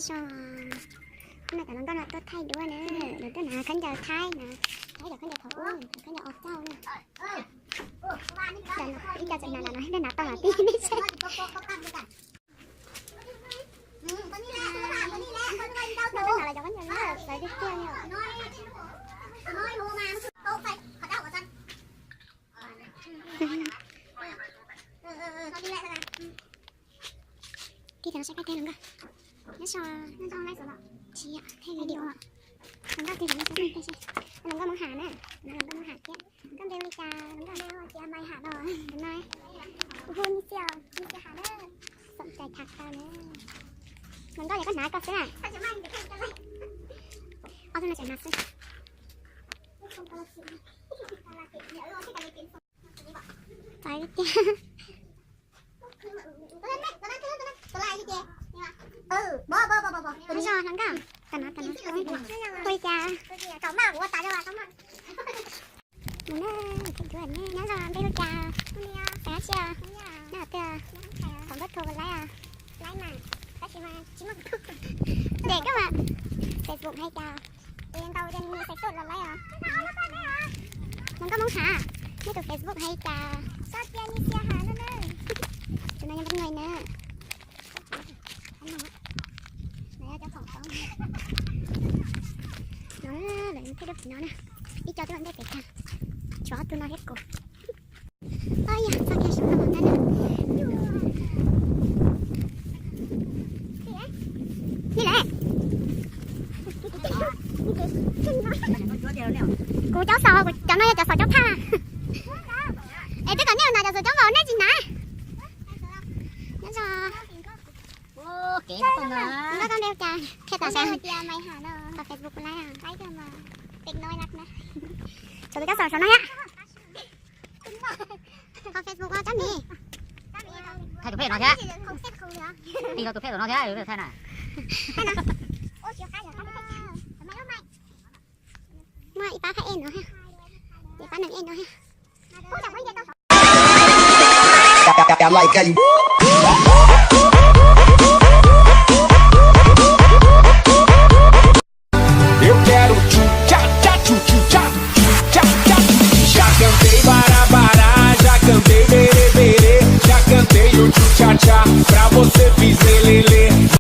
So, hnub no cov hluas nkauj no tuaj thaij duab na, lawv tuaj hnav khaub ncaws Thaib na, Thaib cov khaub ncaws thaum ub, khaub ncaws os cauj na. Ib co tseem hnav no, nej hnav tau mas tij nej seb. Tuaj hnav lawv cov khaub ncaws na, sawv tiag tiag li. Tij, cov no saib kab teg hluas nkauj. Nyob zoo, nyob zoo, tsis yog thaij video. Hluas nkauj tij, hluas nkauj Hmoob Ham na, hluas nkauj Hmoob Ham thiab. Koj npe hu li cas hluas nkauj? Cia Mai Ham no. Mai, kuv hu Nyiaj Xias, Nyiaj Xias Ham na. Xoom cai tham tau na. Hluas nkauj yog koj hnav koj xwb na. Ob tug no tseem hnav xwb. Txawv tiag. Nyob zoo hluas nkauj, tam no tam no hu li cas? Mus na, nyob zoo, npe hu li cas? Xeem Dab Tsi? Nyob twg? Thaum npawb thaum laib, laib mas, tab sis mas tsis muaj, ces koj mas Facebook hais cas? Ntau ces nws Facebook los laib os. Hluas nkauj Hmoob Ham, nej tus Facebook hais cas? Txhob cia Nyiaj Xias Ham no na. Tus no yog npab nqaij na. No yog cov khoom toob. No lawv thaij duab pem no na. Ib co twb ua ntej pem tag, tshuav ob tug no thiab kuv. Oj yog txoj kev saum no mus na. Li lawm. Kuv cov xaus, cov no yog cov xaus cov phaj. Es twb kom nej hnav cov xaus cov vauv nej tsis hnav. Nyob zoo. Kev no, koj npe hu cas? Qhia tas saib. Qhov Facebook laib, laib kawg mas, pem no lab na. Tshuav tus cov xaus saum no thiab. Qhov Facebook no cov mis. Thaij tus phem no thiab. Tij, tus phem no thiab, thaij na. Muaj ib pab phem ej no thiab. Ib pab neeg ej no thiab.